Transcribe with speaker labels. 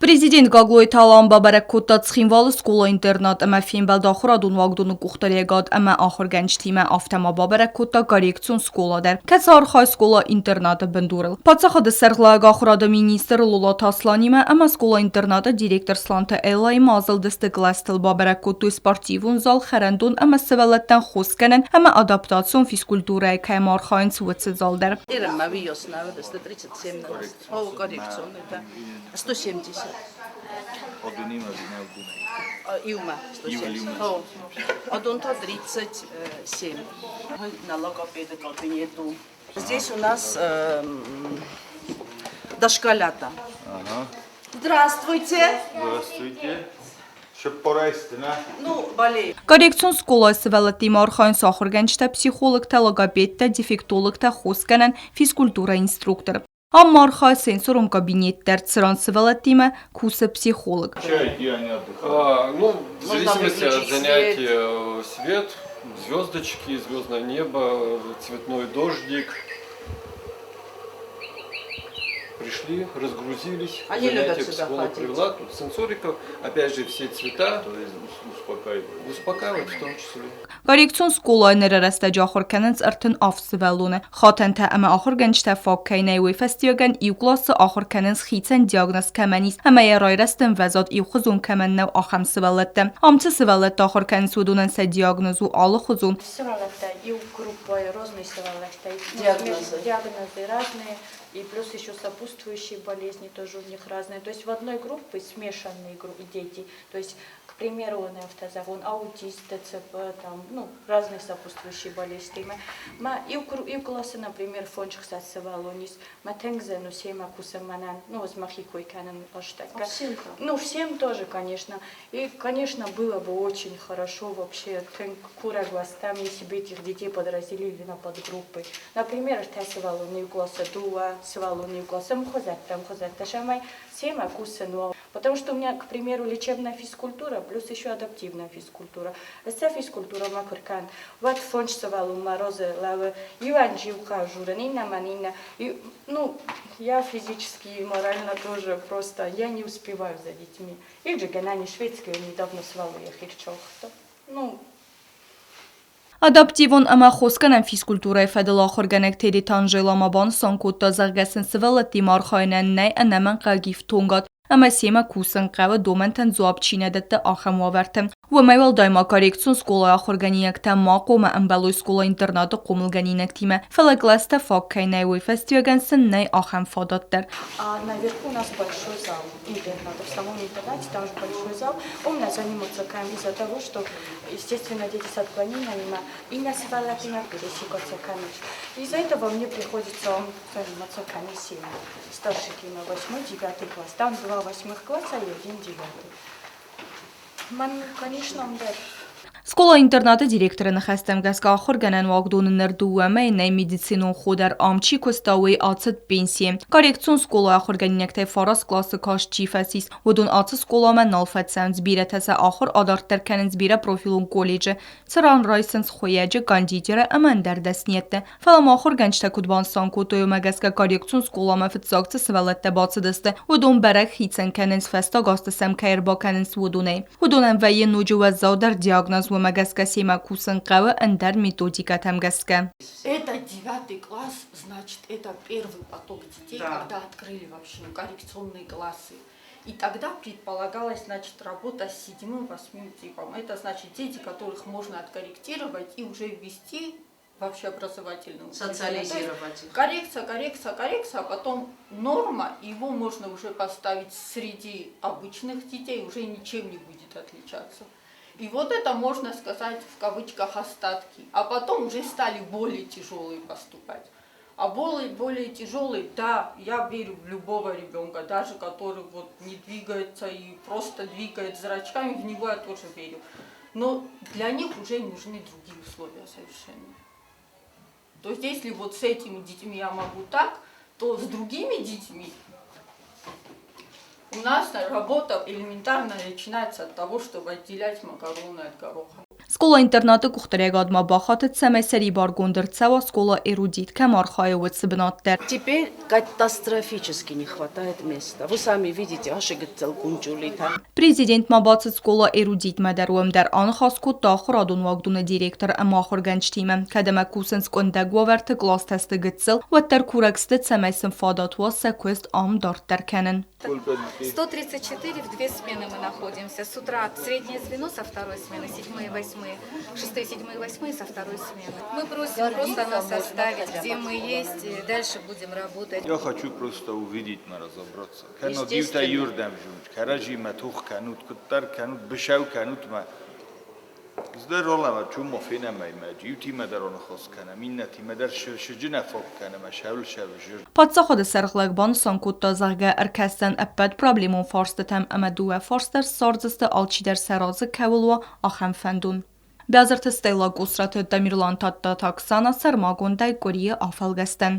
Speaker 1: Президент Гаглойты Алан бабӕрӕг кодта Цхинвалы скъола-интернат ӕмӕ фембӕлд ахуырадон уагдоны къухдариуӕгад ӕмӕ ахуыргӕнджытимӕ, афтӕ ма бабӕрӕг кодта коррекцион скъола дӕр, кӕцы архайы скъола-интернаты бындурыл. Паддзахады сӕргълӕууӕг ахуырады министр Лолаты Асланимӕ ӕмӕ скъола-интернаты директор Сланты Эллаимӕ азылдысты кълӕстыл, бабӕрӕг кодтой спортивон зал, хӕрӕндон ӕмӕ сывӕллӕттӕн хосгӕнӕн ӕмӕ адаптацион физкультурӕйы кӕм архайынц, уыцы зал дӕр.
Speaker 2: Коррекционный, да. 170. Иумӕ 170. Одон та 37. На логопеда кабинету. Здесь у нас дошколята.
Speaker 3: Ага.
Speaker 2: Здравствуйте.
Speaker 3: Здравствуйте.
Speaker 2: Ну, болею.
Speaker 1: Коррекцион скъолайы сывӕллӕттимӕ архайынц ахуыргӕнджытӕ, психологтӕ, логопедтӕ, дефектологтӕ, хосгӕнӕн, физкультурӕйы инструктор. Ам ма архайы сенсорон кабинет дӕр, цыран сывӕллӕттимӕ кусы психолог.
Speaker 4: Ну, в зависимости от занятия свет, звездочки, звездное небо, цветной дождик. Пришли, разгрузились.
Speaker 2: Они любят
Speaker 4: занятия
Speaker 2: сюда
Speaker 4: психолог
Speaker 2: ходить.
Speaker 4: провела, тут сенсорика, опять же все цвета.
Speaker 3: То есть успокаивает.
Speaker 4: Успокаивает в том числе.
Speaker 1: Коррекцион скъолайы ныры рӕстӕджы ахуыр кӕнынц 37 сывӕллоны. Хатӕнтӕ ӕмӕ ахуыргӕнджытӕ фаг кӕй нӕй, уый фӕстиуӕгӕн иу къласы ахуыр кӕнынц хицӕн диагноз кӕмӕн ис ӕмӕ йӕ райрӕзты ӕмвӕзад иухуызон кӕмӕн нӕу, ахӕм сывӕллӕттӕ. Ам цы сывӕллӕттӕ ахуыр кӕнынц, уыдонӕн сӕ диагноз у алыхуызон.
Speaker 5: Сывӕллӕттӕ иу группӕйы разные сывӕллӕттӕ.
Speaker 2: Диагнозы.
Speaker 5: Диагнозы разные, и плюс еще сопутствующие болезни тоже у них разные. То есть в одной группе смешанные дети. То есть, к примеру, он аутист, ДЦП, там, ну, разные сопутствующие болезни. Ма иу классы, например, фондз-ӕхсӕз сывӕллон ис, ма тынг зын у семӕ кусын мӕнӕн, ну, ӕз мӕхи кой кӕнын ӕстӕккӕ. Ну, всем тоже, конечно. И, конечно, было бы очень хорошо вообще тынг курӕг уастам, если бы этих детей подразделили на подгруппы. Например, ӕртӕ сывӕллоны иу классы, дыууӕ сывӕллоны иу классы, ӕмхуызӕттӕ, ӕмхуызӕттӕ, сӕмӕй семӕ кусын уа. Потому что у меня, к примеру, лечебная физкультура плюс еще адаптивная физкультура. Ӕз физкультура ма куы ркӕн, уӕд фондз сывӕллонмӕ разы лӕууы, иуӕн джиу хъазурын, иннӕмӕн иннӕ. И, ну, я физически и морально тоже просто, я не успеваю за детьми. Или гӕнӕн шведский недавно свалы Ну,
Speaker 1: Адаптивон ӕмӕ хосгӕнӕн физкультурӕйы фӕдыл ахуыргӕнӕг Тедеты Анжела ма банысан кодта, зӕгъгӕ сын сывӕллӕттимӕ архайынӕн нӕй ӕнӕмӕнгхъӕуӕг ифтонгад ӕмӕ семӕ кусын хъӕуы домӕнтӕн дзуапп чи нӕ дӕтты, ахӕм уавӕрты. Уымӕй уӕлдай ма коррекцион скъолайы ахуыргӕнинӕгтӕ ма хъуамӕ ӕмбӕлой скъола-интернаты хъомылгӕнинӕгтимӕ, фӕлӕ кълӕстӕ фаг кӕй нӕй, уый фӕстиуӕгӕн сын нӕй ахӕм фадат дӕр.
Speaker 5: А наверху у нас большой зал интерната. В самом интернате там же большой зал. Он у нас занимается из-за того, что, естественно, дети с отклонениями и на сывӕллӕттимӕ пересекаться. Из-за этого мне приходится заниматься комиссиями. Старшими восьмой, девятый класс. Там два восьмых класса и один девятый. Ман, конечно, он
Speaker 1: Скъола-интернаты директоры ныхӕстӕм гӕсгӕ ахуыргӕнӕн уагдоны ныр дыууӕ мӕйы нӕй медицинон хо дӕр ам чи куыста, уый ацыд пенсийы. Коррекцион скъолайы ахуыргӕнинӕгтӕй фараст къласы каст чи фӕцис, уыдон ацы скъоламӕ нал фӕцӕуынц, бирӕтӕ сӕ ахуыр адарддӕр кӕнынц бирӕпрофилон колледжы, цыран райсынц хуыйӕджы, кондитеры ӕмӕ ӕндӕр дӕсныйӕдтӕ. Фӕлӕ ма ахуыргӕнджытӕ куыд банысан кодтой, уымӕ гӕсгӕ коррекцион скъоламӕ фыццаг цы сывӕллӕттӕ бацыдысты, уыдон бӕрӕг хицӕн кӕнынц фӕстаг азты сӕм кӕй ӕрбакӕнынц, уыдонӕй. Уыдонӕн вӕййы ноджы уӕззаудӕр диагноз, уымӕ гӕсгӕ семӕ кусын хъӕуы ӕндӕр методикӕтӕм гӕсгӕ.
Speaker 6: Это девятый класс, значит, это первый поток детей, когда открыли вообще коррекционные классы. И тогда предполагалась, значит, работа с седьмым, восьмым типом. Это значит дети, которых можно откорректировать и уже ввести в общеобразовательную учреждение.
Speaker 2: Социализировать их.
Speaker 6: Коррекция, коррекция, коррекция, а потом норма, его можно уже поставить среди обычных детей, уже ничем не будет отличаться. И вот это, можно сказать, в кавычках остатки. А потом уже стали более тяжелые поступать. А более, более тяжелые, да, я верю в любого ребенка, даже который вот не двигается и просто двигает зрачками, в него я тоже верю. Но для них уже нужны другие условия совершенно. То есть если вот с этими детьми я могу так, то с другими детьми у нас работа элементарно начинается от того, чтобы отделять макароны от гороха.
Speaker 1: Скъола-интернаты къухдариуӕгадмӕ бахатыд, цӕмӕй сӕрибаргонд ӕрцӕуа скъола Эрудит кӕм архайы, уыцы бынат дӕр.
Speaker 2: Теперь катастрофически не хватает места. Вы сами видите, ашигыццел кунчулита.
Speaker 1: Президент ма бацыд скъола Эрудитмӕ дӕр, уым дӕр аныхас кодта ахуырадон уагдоны директор ӕмӕ ахуыргӕнджытимӕ. Кӕд ӕмӕ кусынц къуындӕг уавӕрты, къластӕ сты гыццыл, уӕддӕр курӕг сты, цӕмӕй сын фадат уа сӕ куыст ам дарддӕр кӕнын.
Speaker 3: Сколько детей?
Speaker 7: 134 в две смены мы находимся. С утра среднее звено со второй смены, седьмые, восьмые, шестые, седьмые, восьмые со второй смены. Мы просим просто нас оставить, где мы есть, и дальше будем работать.
Speaker 3: Я хочу просто увидеть, ма разобраться. Кано
Speaker 2: Естественно.
Speaker 3: дивта юрдам жунч, каражи ма тух канут, куттар канут, бишав канут ма. Здер олама чумо финама има, джиути ма дар он хос кана, миннати ма дар шижина фок кана, ма шавл шав жир.
Speaker 1: Паддзахады сӕргълӕууӕг банысан кодта, зӕгъгӕ, ӕркӕсдзӕн ӕппӕт проблемон фарстытӕм ӕмӕ дыууӕ фарс дӕр ссардзысты, алчидӕр сӕ разы кӕуыл уа, ахӕм фӕндон. Биазырты Стелла, Къусраты Тамерлан, Тадтаты Оксана сӕрмагондӕй къуырийы афӕлгӕстӕн.